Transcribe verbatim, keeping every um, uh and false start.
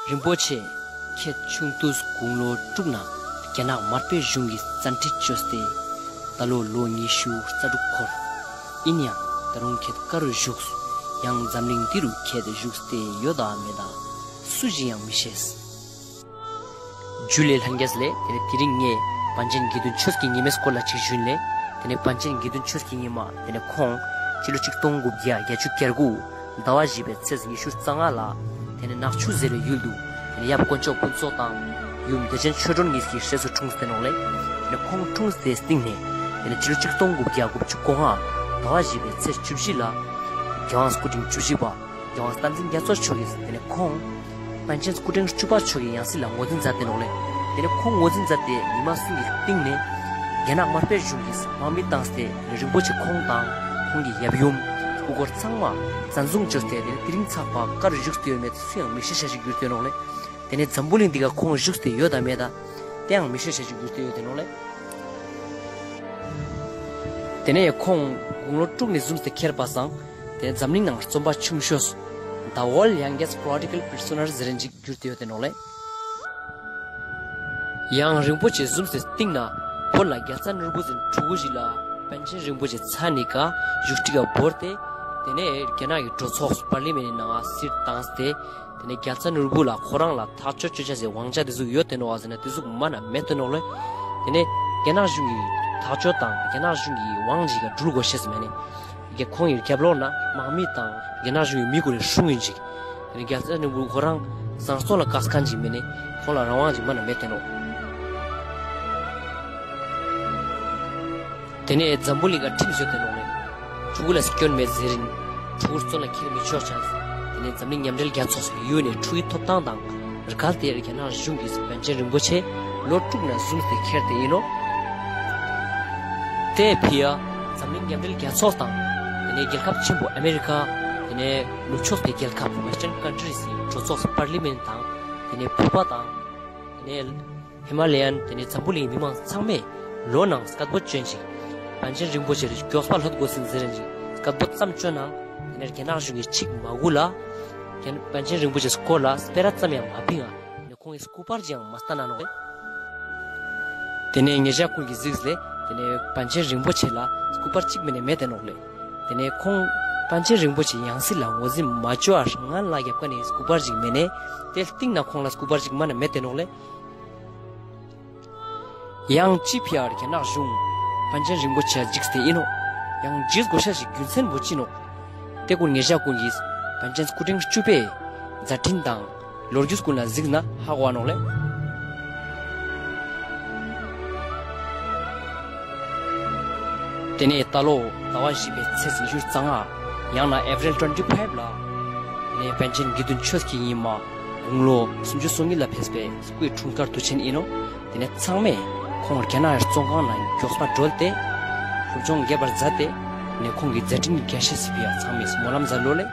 རིན་པོ་ཆེ་ཁྱེད་ཆུང་དུས་དགུང་ལོ་དྲུག་ན་རྒྱ་ནག་མར་པའི་གཞུང་གི་བཙན་ཁྲིད་ཅོས་ཏེ་ད་ལོ་ལོ་ཉི་ཤུ་རྩ་དྲུག་འཁོར། ཨིན་ཡང་ད་རུང་ཁྱེད་ག་རུ་བཞུགས། ཡང་འཛམ་གླིང་འདི་རུ་ཁྱེད་བཞུགས་ཏེ་ཡོད་དམ་མེད་དམ་སུ་ཞིག་ཡང་མི་ཤེས། ཇུ་ལེ་ལྷན་རྒྱས་ལེ། དེ་ནེ་དེ་རིང་ངས་པཎ་ཆེན་དགེ་འདུན་ཆོས་ཀྱི་ཉི་མའི་སྐོར་ལ་ཅིག་ཞུ་ཡིན་ལེ། དེ་ནེ་པཎ་ཆེན་དགེ་འདུན་ཆོས་ཀྱི་ཉི་མ་དེ་ནེ་ཁོང་སྤྱི་ལོ་ཆིག་སྟོང་དགུ་བརྒྱ་བརྒྱད་ཅུ་གྱ་དགུ་ཟླ་བ་བཞི་པའི་ཚེས་ཉི་ཤུ་རྩ་ལྔ་ལ་དེ་ནེ་ནག་ཆུ་ཟེར་བའི་ཡུལ་དུ་དེ་ནེ་ཡབ་དཀོན་མཆོག་ཕུན་ཚོགས་དང་ཡུམ་བདེ་ཆེན་ཆོས་སྒྲོན་གཉིས་ཀྱི་སྲས་སུ་འཁྲུངས་ཏེ་ནོག་ལེ། དེ་ནེ་ཁོང་འཁྲུངས་ཏེ་སྟིང་ནེ་དེ་ནེ་སྤྱི་ལོ་ཆིག་སྟོང་དགུ་བརྒྱ་དགུ་བཅུ་གོ་ལྔ་ཟླ་བ་བཞི་པའི་ཚེས་བཅུ་བཞི་ལ་རྒྱལ་དབང་སྐུ་ཕྲེང་བཅུ་བཞི་པ་རྒྱལ་དབང་བསྟན་འཛིན་རྒྱ་མཚོ་མཆོག་གིས་དེ་ནེ་ཁོང་པཎ་ཆེན་སྐུ་ཕྲེང་བཅུ་པ་མཆོག་གི་ཡང་སྲིད་ལ་ངོས་འཛིན་མཛད་དེ་ནོག་ལེ། དེ་ནེ་ཁོང་ངོས་འཛིན་མཛད་དེ་ཉི་མ་གསུམ་གྱི་སྟིང་ནེ་རྒྱ་ནག་མར་པའི་གཞུང་གིས་དམག་མི་བཏང་སྟེ་རིན་པོ་ཆེ་ཁོང་དང་ཁོང་གི་ཡབ་ཡུམ་སྐུ་འཁོར་ཚང་མ་བཙན་བཟུང་བཅོས་ཏེ་དེ་ནེ་དེ་རིང་ཚག་པ་ག་རུ་བཞུགས་ཏེ་ཡོད་མེད་སུ་ཡང་མི་ཤེས་ཤེས་ཤིག་གྱུར་ཏེ་ནོག་ལེ། དེ་ནེ་འཛམ་བུ་གླིང་འདི་ག་ཁོང་བཞུགས་ཏེ་ཡོད་དམ་མེད་དམ་དེ་ཡང་མི་ཤེས་ཤེས་ཤིག་གྱུར་ཏེ་ཡོད་དེ་ནོག་ལེ། དེ་ནེ་ཁོང་དགུང་ལོ་དྲུག་ནེ་བཟུང་སྟེ་ཁྱེར་པ་སང་དེ་ནེ་འཛམ་གླིང་ནང་རྩོམ་པ་ཆུང་ཤོས་The World Youngest Political Prisoner ཟེར་རན་ཅིག་གྱུར་ཏེ་ཡོད་དེ་ནོག་ལེ། ཡང་རིན་པོ་ཆེ་བཟུང་སྟེ་སྟིང་ནེ་བོད་ལ་རྒྱལ་ཚ་ནོར་བུ་ཟེར་ཕྲུ་གུ་ཞིག་ལ་པཎ་ཆེན་རིན་པོ་ཆེ་ཚ་ནི་ཀ་བཞུགས་ཁྲི་ཀ་བོར་ཏེ་དེ་ནེ་རྒྱ་ནག་གི་གྲོས་ཚོགས་པར་ལི་མེན་ནི་ནང་ང་སིཊ་བཏང་སྟེ་དེ་ནེ་རྒྱལ་ཚ་ནོར་བུ་ལ་ཁོ་རང་ལ་ཐག་གཅོད་ཅོ་ཅེས་སི་དབང་ཆ་དེ་ཟུག་ཡོད་དེ་ནོག་ཟེར་ན་དེ་ཟུག་མ་ན་མེད་དེ་ནོག་ལེ། དེ་ནེ་རྒྱ་ནག་གཞུང་གི་ཐག་གཅོད་དང་རྒྱ་ནག་གཞུང་གི་དབང་ཞིག་ག་འགྲུལ་དགོས་ཤེས་མེད་ནི། རྒྱ་ཁོང་གི་རྒྱབ་ལོགས་ན་དམག་མི་དང་རྒྱ་ནག་གཞུང་གི་མི་ཀུན་ནི་སྲུང་ཡིན་ཅིག་དེ་ནེ་རྒྱལ་ཚ་ནོར་བུ་ཁོ་རང་བཟང་སྤྱོད་ལ་དཀའ་ཁག་ཅིག་མེད་ནི་ཁོང་ལ་རང་དབང་ཅིག་མ་ན་མེད་དེ་ནོག་དེ་ནེ་འཛམ་བུ་གླིང་ག་ཁྲིམས་ཡོད་དེ་ནོག་ལེ། ཕྲུ་གུ་ལ་སྐྱོན་མེད་ཟེར་རིན། ཕྲུ་གུ་བཙོན་ལ་ཁྱེར་མི་ཆོག་ཅེས། དེ་ནེ་འཛམ་གླིང་མཉམ་འབྲེལ་རྒྱལ་ཚོགས་སུ་ཡུ་ཨེན་ནི་ཕྲུ་གུའི་ཐོབ་ཐང་དང་རྒལ་ཏེ་རྒྱ་ནག་གཞུང་གིས་པཎ་ཆེན་རིན་པོ་ཆེ་ལོ་དྲུག་ནེ་བཟུང་སྟེ་ཁྱེར་ཏེ་ཡིན་ནོག་དེ་ཕི་ཡ་འཛམ་གླིང་མཉམ་འབྲེལ་རྒྱལ་ཚོགས་དང་དེ་ནེ་རྒྱལ་ཁབ་ཆེན་པོ་ཨ་མེ་རི་ཀ་དེ་ནེ་ནུབ་ཕྱོགས་པའི་རྒྱལ་ཁབ་Western countries ཡི་གྲོས་ཚོགས་པར་ལི་མེན་དང་དེ་ནེ་བོད་པ་དང་དེ་ནེ་ཧི་མ་ལ་ཡན་དེ་ནེ་འཛམ་བུ་གླིང་མི་མང་ཚང་མས་ལོ་ནང་སྐད་འབོད་ཅོ་ཡིན་ཅིག་པཎ་ཆེན་རིན་པོ་ཆེ་ལ་མགྱོགས་པ་ལྷོད་དགོས་ཟེར་རིན་ཅིག་སྐད་འབོད་ཙམ་ཅོ་ནང་དེ་ནེ་རྒྱ་ནག་གཞུང་གིས་ཅིག་མ་གུ་ལ་རྒྱ་པཎ་ཆེན་རིན་པོ་ཆེ་སྐོར་ལ་སྤེ་ར་ཙམ་ཡང་མ་ཕིང་ང་དེ་ནེ་ཁོང་གི་སྐུ་པར་ཅིག་ཡང་མ་སྟན་ན་ནོག་ལེ། དེ་ནེ་ཉེ་ཞ་ཀུན་གྱིས་གཟིགས་ལེ། དེ་ནེ་པཎ་ཆེན་རིན་པོ་ཆེ་ལ་སྐུ་པར་ཅིག་མེན་ནི་མེད་དེ་ནོག་ལེ། དེ་ནེ་ཁོང་པཎ་ཆེན་རིན་པོ་ཆེ་ཡང་སྲིད་ལ་ངོས་འཛིན་མ་ཅོ་བར་སྔན་ལ་རྒྱབ་ཁ་ནེ་སྐུ་པར་ཅིག་མེན་ནི། དེ་སྟིང་ནེ་ཁོང་ལ་སྐུ་པར་ཅིག་མ་ན་མེད་དེ་ནོག་ལེ། ཡང་ཅི་ཕི་ཡ་རྒྱ་ནག་གཞུང་པཎ་ཆེན་རིན་པོ་ཆེ་འཇིགས་ཏེ་ཡིན་ནོག་ཡང་འཇིགས་དགོས་ཤེས་ཤིག་རྒྱུ་མཚན་པོ་ཅི་ནོག་དེ་ཀུན་ཉེ་ཞ་ཀུན་གྱིས་པཎ་ཆེན་སྐུ་ཕྲེང་བཅུ་པའི་མཛད་འཕྲིན་དང་ལོ་རྒྱུས་ཀུན་ལ་གཟིགས་ན་ཧ་གོ་ནོག་ལེ། དེ་ནེ་ད་ལོ་ཟླ་བ་བཞི་པའི་ཚེས་ཉི་ཤུ་རྩ་ལྔ་ཡང་ན་April twenty five ལ་དེ་ནེ་པཎ་ཆེན་དགེ་འདུན་ཆོས་ཀྱི་ཉི་མ་དགུང་ལོ་སུམ་ཅུ་སོ་གཉིས་ལ་ཕེབས་པའི་སྐུའི་འཁྲུངས་སྐར་དུས་ཆེན་ཡིན་ནོག་དེ་ནེ་ཚང་མས་ཁོང་རྒྱ་ནག་གི་བཙོན་ཁང་ནེ་མགྱོགས་པ་བྲོས་ཏེ་སློབ་སྦྱོང་རྒྱས་པར་མཛད་དེ་དེ་ནེ་ཁོང་གི་མཛད་འཕྲིན་རྒྱས་ཤེས་སི་ཕི་ཡ་ཚང་མས་སྨོན་ལམ་མཛད་ལོ་ལེ།